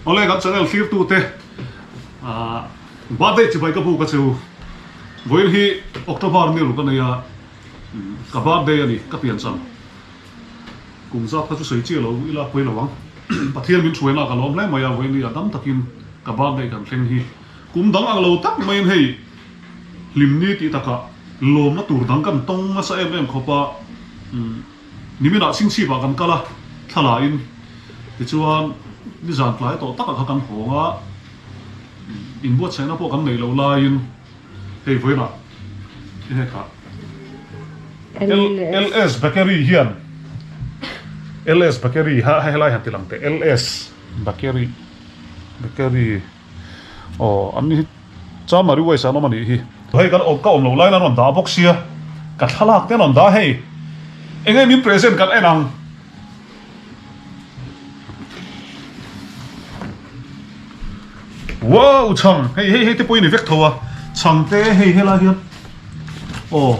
Awle kan channel thlirtute ah birthday chibai ka buk a chu vawiin hi October ni ruk a nei a ka birthday a ni ka piancham kum zat kha chu sawi chiah lo ila pawi lo ang Pathian min hruaina ka lawm hle mai a vawiin hi a dam takin ka birthday kan thleng hi kum dang ang lo tak maiin hei hlimni tih takah lawmna tur dang kan tawng nasa em em khawp a. Niminah chhingchhipah kan kal a, thlalain tichuan nizan tlai tawh takah kha kan hawng a, inbuatsaihna pawh kan neih loh laiin hei vawiinah enge kha LS Bakery hian LS Bakery ha helai han ti lang teh LS Bakery Bakery aw an ni hi Chamari West an awm a nih hi. Hei kan awm ka awm loh laiin an rawn dah bawk sia, ka thlalak te an rawn dah hei. Enge min present kan en ang. Wow chhang hei hei hei te pawh i ni vek tho a, chhang te hei helai hian aw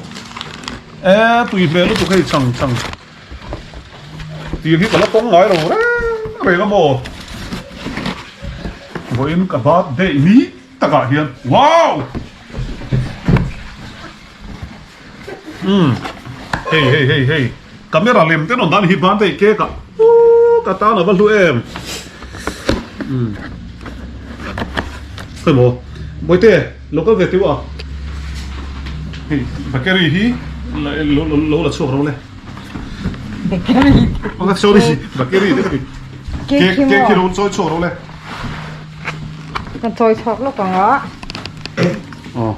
e tui hmel lutuk hei chhang chhang. Tir hi ka la tawng ngai lo reng reng a maw? Vawiin ka birthday ni takah hian wow! Umm hei hei hei hei camera lem te rawn dan hi birthday cake ah uuh ka tan a va hlu em umm khawi maw Bawihte lo kal ve teu a hei bakery hi lo la chhuak ro le. Bakery. Oh, sorry, bakery te ka ti. Cake hi Cake hi lo chawi chhuak ro le. Kan chawi chhuak lawk ang a. Oh.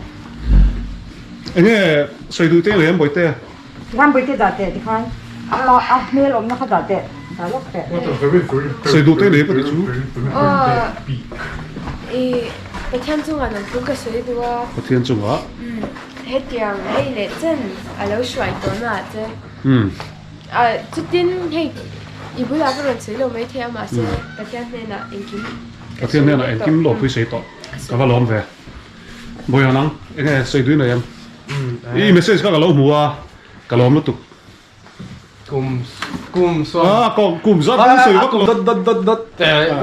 Enge sawi duh te lem bawihte. Tikhan bawihte dah teh tikhan a a hmel awmna kha dah teh dah lawk teh. Sawi duh te lem ka ti chu. Oh. I Pathian chungah nang chu ka sawi duh a. Pathian chungah. Hetiang hei leh chen a lo hruai tawhna ah che chutin hei i bulah ka rawn sawi lo maithei a mahse Pathian hnenah engkim ka Pathian hnenah engkim lo pui sawi tawh ka va lawm ve. Bawiha nang enge sawi dui nei em? I message kha ka lo hmu a ka lawm lutuk. Kum kum sawm. Ah kum kum zat kan sawi vak lo. Dot dot dot dot.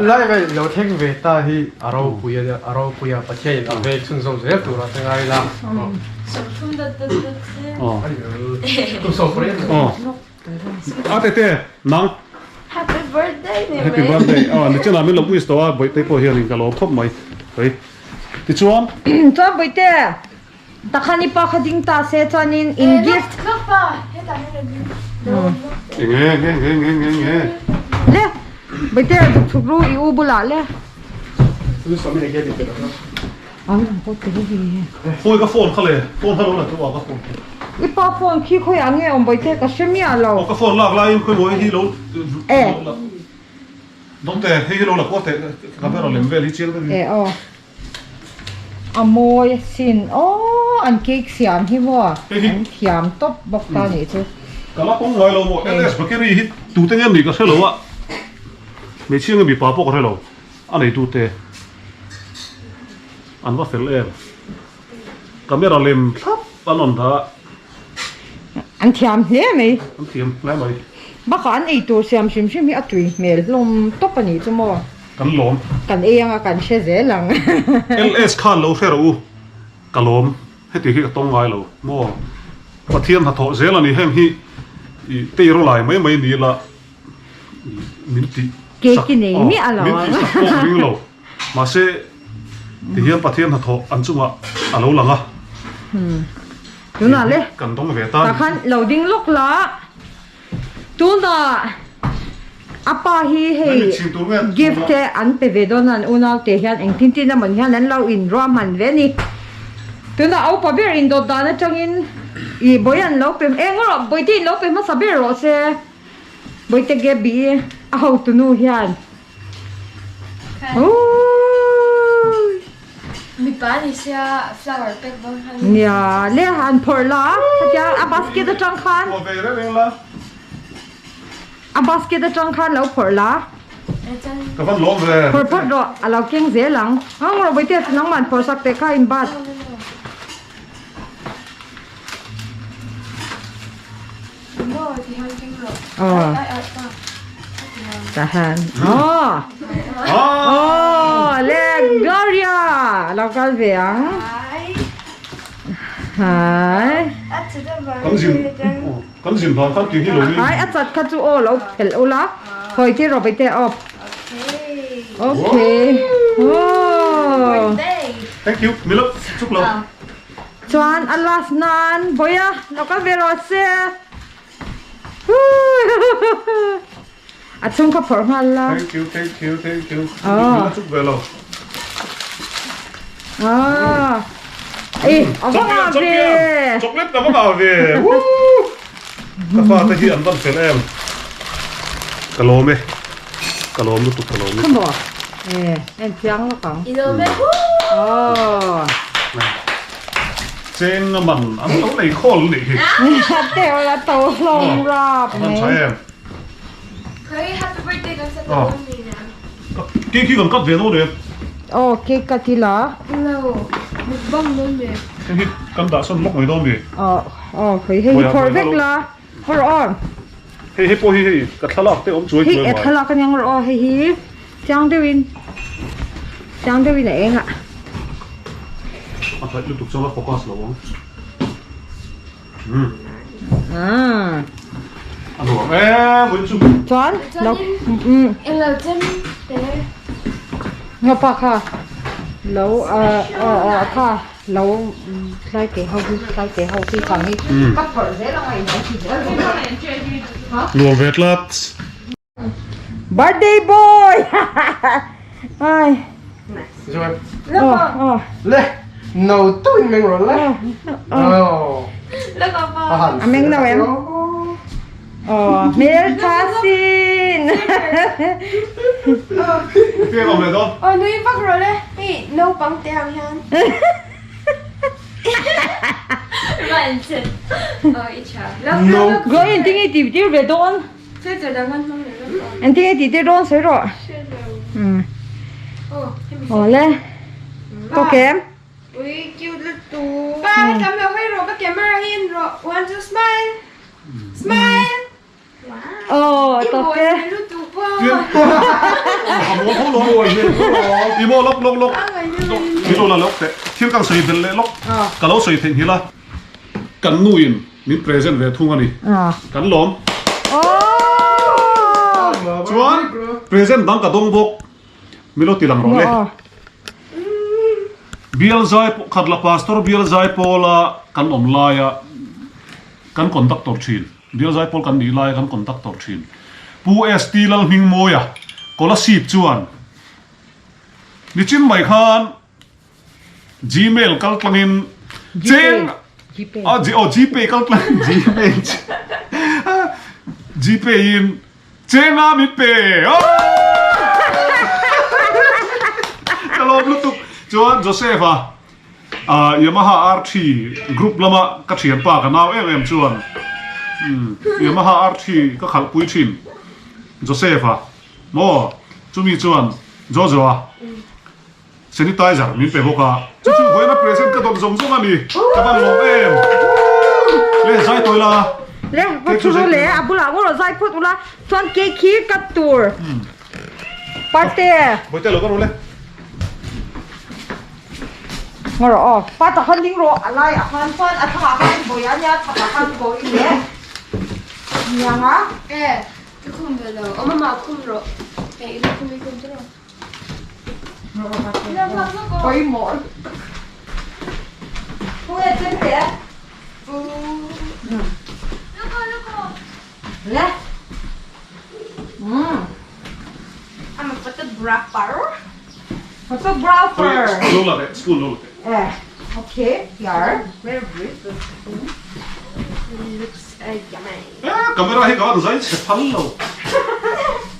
Lai vai lo thleng ve ta hi a ropui a a ropui a Pathian in a vek chhunzawm zel tur a hre ngai la. Sawmthum dot dot dot se. Aw. Kum 18. Aw. A tete nang. Happy birthday ni mai. Happy birthday. Aw nichin ah min lo wish tawh a Bawihte pawh hian in ka lawm khawp mai. Hei. Tichuan. Chuan Bawihte. Takhan i pa kha ding ta se chuanin in gift. Enge nge nge nge nge nge. Le Baite zuk chhuk ru i u bulah le. Khawi ka phone kha le phone kha lo la teuh a ka phone khi. I pa phone khi khawi ah nge awm Baite ka hre miah lo. Aw ka phone lak laiin khawi maw hei hi lo la. Dawngte hei hi lo la kual teh camera lem vel hi chiang deuhin. E aw. A mawi asin aw an cake siam hi maw an thiam tawp bawk ta nih chu. Ka la pawng ngai lo maw LS Bakery hi tute nge nih ka hre lo a hmeichhia nge mipa pawh ka hre lo a neitute an va fel em camera lem thlap an rawn dah a. An thiam hle mai. An thiam hle mai. Bakah an eitur siam hrim hrim hi a tui hmel hlawm tawp a nih chu maw. Kan lawm. Kan ei anga kan hre zel ang. LS khan lo hre rawh u. Ka lawm. Heti hi ka tawng ngai lo maw. Pathian hnathawh zel a ni heng hi i tei rawh lai mai mai ni la min tih sak aw min tih sak pawh ka ring lo. Mahse tihian Pathian hnathawh an chungah a lo lang a. Tunah le. Kan dawng ve ta. Tah khan lo ding lawk la. Tunah a pa hi hei gift te an pe ve dawn a an unau te hian engtin tin emaw hian an lo in ruahman ve a ni. Tunah a upa ber indawt dan atangin ih bawi an lo pe eng rawh bawihte in lo pe hmasa ber rawh se bawihte Gaby a hotunu hian. Ooii. Mipa ni sia flower pack dawn khan. Nia le han phawrh la khatia a basket atang khan. Phawrh ve reng reng la. A basket atang khan lo phawrh la. Ka van lawm ve. Phawrh phawt rawh a lo keng zel ang. Ang rawh Bawihte nangman phawrh sak teh kha in bat. Tahan aw aw le Gloria lo kal ve ang hai Kan zin kan zin vang khan tih hi lo in Hai a chat kha chu aw lo phelh ula khawi te rawh te aw Okay oh Thank you milo chuk lo Chuan a last nan Boya lo kal ve rawh se. A chung kha phawrh nghal la. Thank you, thank you, thank you. Oh. Chuk ve lo. Ah. Ei, a va ngah ve. Chocolate a va ngah ve. Woo! Ka fa te hi an van fel em. Ka lawm e. Ka lawm lutuk, ka lawm lutuk. Come on. Eh, en thiang lawk ang. I lawm e. Oh. Cheng a man an lo nei khawl nih hi. Teo la to hlawm rap mai. An tha em. Khoi happy birthday kan sa to mi na. Cake hi kan cut ve dawn em? Oh cake cut hi la. Lo mukbang dawn me. Hei hi kan dah sawn lawk mai dawn mi. Oh oh khoi hei hi phawrh vek la. Phawrh aw. Hei hei pawh hi hei ka thlalak te awm chuai chuai mai. Hei thlalak aniang rawh aw hei hi chiang deuhin chiang deuhin a eng a. A hraih lutuk chuan a focus lo ang. Ah. A nuam em vawiin chu. Chuan lo eng lo chem te. Ngawpa kha lo a kha. Lo tlai te ho hi tlai te ho hi chang hi ka phawrh zel anga in lo ti zel bawk a. Nuam ve tlat. Birthday boy ai. Chuan. Oh oh. Le no tu in meng rawh le. Oh. A meng no em. Oh hmel tha sin. Piang awm leh dawn. Aw nui vak rawh le hei naupang te ang hian. Ruan che aw i tha. No. Gawih engtin nge tih tir ve dawn? Filter dang kan hmang leh rawh. Engtin nge tih tir dawn sawi rawh. Aw hemi. Aw le. Tawk em? Ui cute lutuk. Pa hetlam lo hawi rawh ka camera hi en rawh one two smile. Smile. Aw tawk e. I maw lawk lawk lawk i lo la lawk teh thil kan sawi belh leh lawk ka lo sawi theih nghilh a kan nu in min present ve thung a ni kan lawm chuan present dang ka dawng bawk min lo ti lang rawh le bial zai khatla pastor bial zai pawla kan awm laia Kan conductor thin, Bial Zaipawl kan nih laia kan conductor thin Pu ST Lalhmingmawia Kolasib chuan nichin mai khan Gmail kal tlangin cheng a aw Gpay kal tlangin Gmail Gpay in chenga min pe ka lawm lutuk chuan Joseph-a Yamaha R3 group lama ka thianpa ka nau em em chuan Yamaha R3 ka khalhpui thin Joseph-a maw chumi chuan Jojo-a sanitizer min pe bawk a chu chu vawiina present ka dawm zawng zawng a ni ka van lawm em le zai tawi la Le va thu ru le a bulah ngawt rawh zai phawt ula chuan cake hi cut tur Parte. Bawihte lo ka ru le. Ngaw rawh aw. Pa tak khan ding rawh a lai ah khan chuan a thlang ah khan bawi a nia chhak ah khan bawi le niang a. E ka khum ve lo aw mama khum rawh e i lo khum i khum tawh rawh. Pawimawh. Khawnge chen teh. Le. I'm a photographer. Photographer. Lo la teh, spoon lo la teh. Eh, okay, here. Where is the spoon? Looks yummy. Eh, camera hi ka van zai chhe phal lo.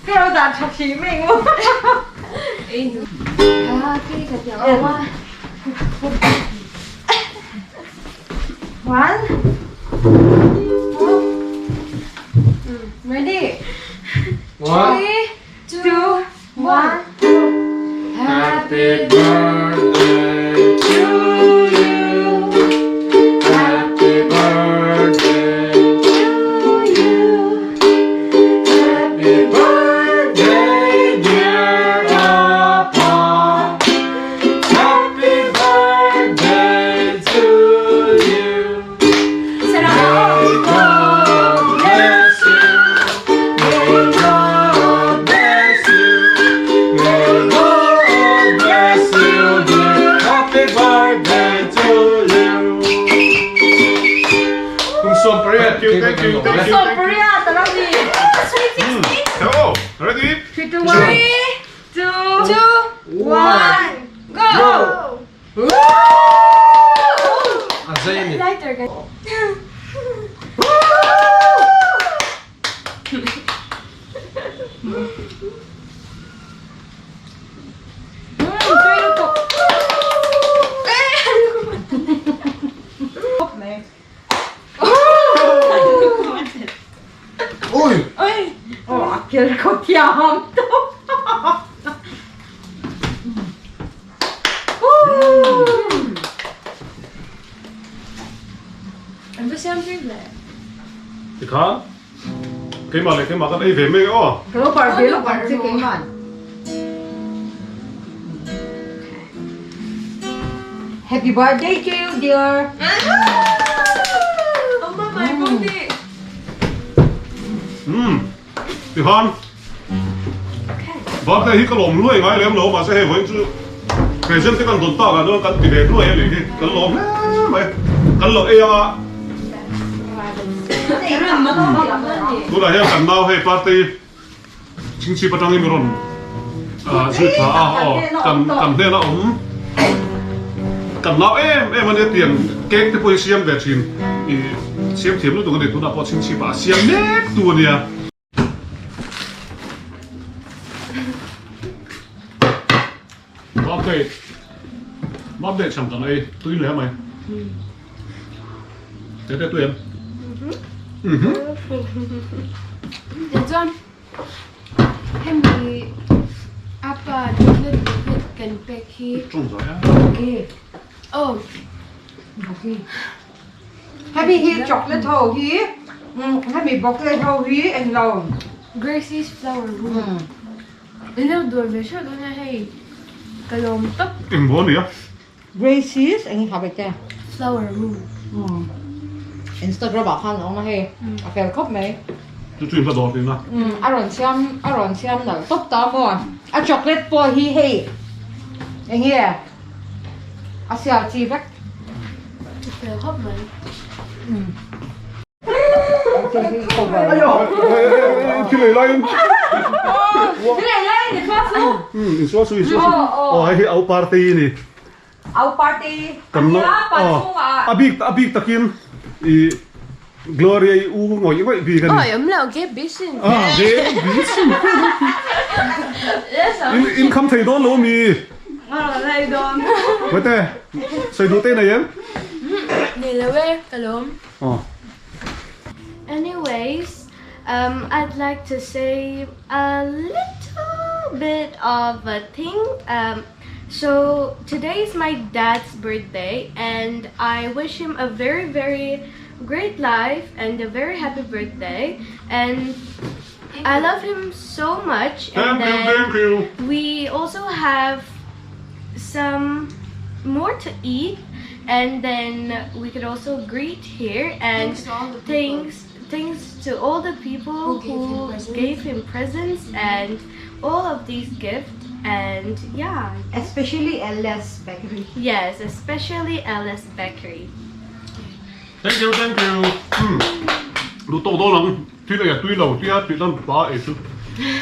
Ka lo dah tha thli mai ngawt. Ah, khi ka tiang aw a. One. Ready? One. 3, 2, 1. Happy birthday to you. Happy birthday to you. Happy birthday. Kum 18 a lo ni. Hello, ready? 3, 2, 1. 3, 2, 1, go! A zei a ni. Lighter kan. Tui lutuk. Khawp mai. Ui! Aw, a kel kho thiam tawp. An va siam tui hle. Tikhan keimah leh keimah kan ei ve mek e aw. Ka lo bar ve lawk ang che keiman. Happy birthday to you dear. Awma mai bawk ni. Umm tikhan birthday hi ka lawm luai ngai lem lo mahse hei vawiin chu present te kan dawn tak ah chuan kan ti ve luai a nih hi kan lawm hle mai kan lo ei anga tunah hian kan nau hei party Chingchip atangin mi rawn zui thla a aw kan kan hnena awm kan nau em em a nia tiang cake te pawh hi siam ve thin i siam thiam lutuk a ni tunah pawh chingchip ah a siam mek tu a nia. Birthday birthday cham kan ei tui hle mai tete tui em Tichuan hemi apa chocolate buffet kan pek hi oh hemi hi chocolate ho hi hemi booklet ho hi englo Gracie's flower room In lo dawr ve hreuh dawn a hei ka lawm tawp. Eng maw nia? Gracie's eng ha vek e? Flower room. Umm Instagram ah khan a awm a hei a fel khawp mai. Chu chu in va dawr tih na. Umm a rawn siam a rawn siam nalh tawp ta maw a chocolate pawh hi hei eng nge a sial chi vek. A fel khawp mai. Umm. A bik takin i Gloria i u ngawih ngawih bik a ni. Awi awm lo ge bisin. Ah ge bisin. In kham thei dawn lo mi. Wete sawi duh te nei em? Nei lo e ka lawm. Anyways, um, I'd like to say a little bit of a thing. Um, so today is my dad's birthday and I wish him a very, very great life and a very happy birthday. And I love him so much. And Thank you, then thank you. we also have some more to eat and then we could also greet here and Thanks to all the people. thanks thanks to all the people Who gave him who presents. gave him presents and all of these gifts and yeah Especially LS Bakery. yes especially LS Bakery Thank you, thank you. Umm lu tawk dawn ang thil ei a tui lo tia tih lan pa ei chu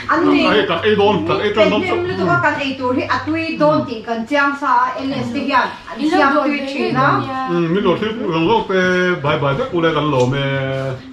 An ni hei kan ei dawn kan ei tan dawn hlim lutuk a kan ei tur hi a tui dawn tih kan chiang sa a LS te hian an siam tui thin a. Umm min lo thil zawng zawng te bye bye vek ule kan lawm e.